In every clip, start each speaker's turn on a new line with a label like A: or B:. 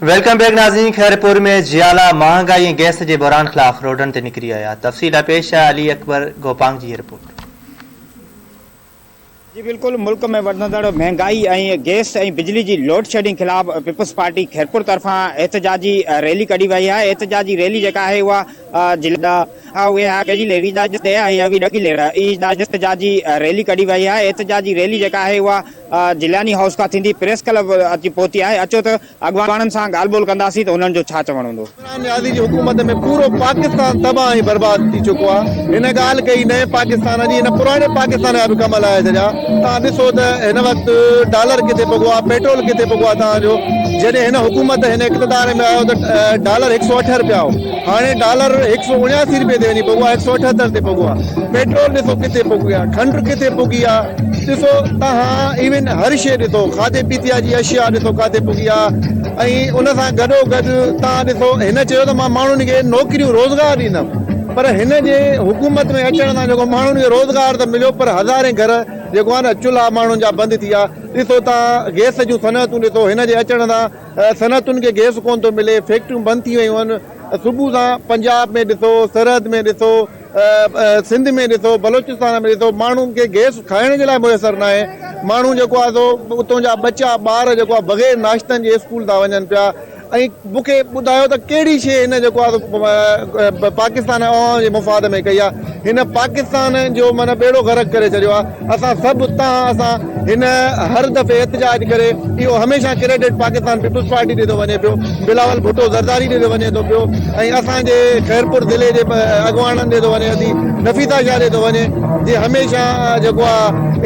A: Welcome back ناظرين خيرپور ۾ جيالا مهانگائي ۽ gas جي بحران خلاف روڊن تي نڪري آيا تفصيل لاء پيش آهي علي اڪبر گوپانگ جي هي رپورٽ.
B: جي بلڪل ملڪ ۾ وڌندڙ مهنگائي ۽ گئس ۽ بجلي جي لوڊ شيڊنگ خلاف پيپلز پارٽي خيرپور طرفان احتجاجي ريلي ڪڍي وئي آهي احتجاجي ريلي جيڪا آهي اها ضلع احتجاجي ريلي ڪڍي وئي آهي احتجاجي ريلي جيڪا آهي اها جيلاني هائوس کان ٿيندي پريس ڪلب اچي پهتي آهي، اچو ته اڳواڻن سان ڳالهه ٻولهه ڪنداسين ته انهن جو ڇا چوڻ هوندو.
C: عمران نيازي جي حڪومت ۾ پورو پاڪستان تباهه ۽ برباد ٿي چڪو آهي. هن ڳالهه ڪئي نئين پاڪستان جي، هن پراڻي پاڪستان جا به ڪم لاهي ڇڏيا. توهان ڏسو ته هن وقت ڊالر ڪٿي پڳو آهي، پيٽرول ڪٿي پڳو آهي توهان جو. جڏهن هن حڪومت هن اقتدار ۾ آيو ته ڊالر هڪ سئو اٺ رپيا هو، هاڻي ڊالر هڪ سئو اڻياسي رپئي تي وڃي پڳو آهي، هڪ سئو اٺهتر تي پڳو آهي. پيٽرول ڏسو ڪٿي پڳي آهي، کنڊ ڪٿي پڳي آهي. ڏسو توهان ايون هر شيء ڏسو کاڌي پيتي جي اشياء ڏسو ڪاٿي پڳي آ ۽ ان سان گڏو گڏ توهان ڏسو هن چيو ته مان ماڻهن کي نوڪريون روزگار ڏيندم پر هن جي حڪومت ۾ اچڻ سان جيڪو ماڻهن کي روزگار ته مليو پر هزارين گهر جيڪو آ نه چلها ماڻهن جا بند ٿي ويا ڏسو توهان گئس جون صنعتون ڏسو هن جي اچڻ سان صنعتن کي گئس ڪونه ٿو ملي فيڪٽريون بند ٿي ويون آهن صبح سان پنجاب ۾ ڏسو سرحد ۾ ڏسو سنڌ ۾ ڏسو بلوچستان ۾ ڏسو ماڻهن کي گئس کائڻ جي لاء ميسر ناهي ماڻهو جيڪو آهي سو اتون جا ٻچا ٻار جيڪو آهي بغير ناشتن جي اسڪول ٿا وڃن پيا ۽ مون کي ٻڌايو ته ڪهڙي شيء هن جيڪو آهي سو پاڪستان ۽ عوام جي مفاد ۾ ڪئي آهي هن پاڪستان جو معنيٰ ٻيڙو غرق ڪري ڇڏيو آهي اسان سڀ تان اسان هن هر دفعي احتجاج ڪري اهو هميشه ڪريڊٽ پاڪستان پيپلز پارٽي ڏي ٿو وڃي پيو بلاول ڀٽو زرداري ڏي ٿو وڃي ٿو پيو ۽ اسان جي خيرپور ضلعي جي اڳواڻن ڏي ٿو وڃي ادي نفيسه شاهه ڏي ٿو وڃي جي هميشه جيڪو آ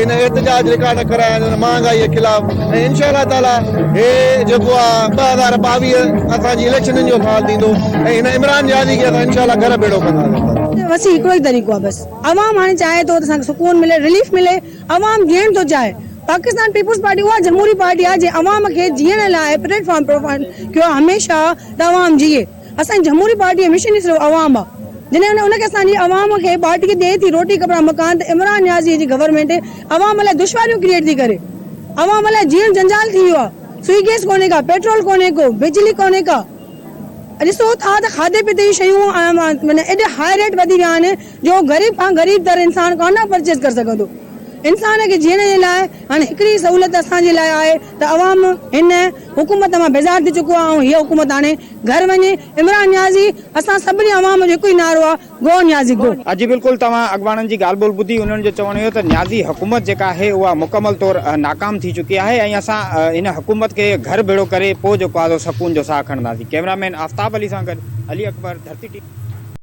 C: ان احتجاج رڪارڊ ڪرايا آهن مهانگائي جي خلاف ۽ انشاء الله تعالي هي جيڪو آ 2022 اسان جي اليڪشنن جو سال ٿيندو ۽ هن عمران نيازي کي اسان انشاء الله گهر ڀيڙو ڪنداسين.
D: بس هڪڙو ئي طريقو آ بس عوام هاڻي چاهي ٿو ته اسان کي سڪون ملي رليف ملي عوام جيئڻ ٿو چاهي، پاڪستان پيپلز پارٽي اها جمهوري پارٽي آهي جنهن عوام کي جيئڻ لاء پليٽ فارم پرووائيڊ ڪيو آهي هميشه ته عوام جيئي، اسان جي جمهوري پارٽي جو مشن ئي صرف عوام آهي، جڏهن ان کي اسان جي عوام کي پارٽي ڏئي ٿي روٽي ڪپڙا مڪان ته عمران نيازي جي گورنمينٽ عوام لاء دشواريون ڪريئيٽ ٿي ڪري، عوام لاء جيئڻ جنجال ٿي ويو آهي، سوئي گئس ڪونهي ڪا، پيٽرول ڪونهي ڪو، بجلي ڪونهي ڪا. ڏسو ٿا ته کاڌي پيتي جون شيون معنيٰ ايڏي هاء ريٽ وڌي ويا آهن جو غريب کان غريب تر انسان ڪانه پرچيز ڪري سگهندو. انسان کي جيئڻ جي لاء هاڻي هڪڙي ئي سهولت اسان جي لاء آهي ته عوام هن حڪومت مان بيزار ٿي چڪو آهي ۽ هيء حڪومت هاڻي گهر وڃي. عمران نيازي اسان سڀني عوام جو هڪ ئي نعرو آهي گو نيازي گو.
B: جي بلڪل توهان اڳواڻن جي ڳالهه ٻولهه ٻڌي انهن جو چوڻ هيو ته نيازي حڪومت جيڪا آهي اها مڪمل طور ناڪام ٿي چڪي آهي ۽ اسان هن حڪومت کي گهر ڀيڙو ڪري پوء جيڪو آهي سو سڪون جو ساهه کڻنداسين ڪئميرا مين آفتاب علي سان گڏ علي اڪبر ڌرتي ٽي.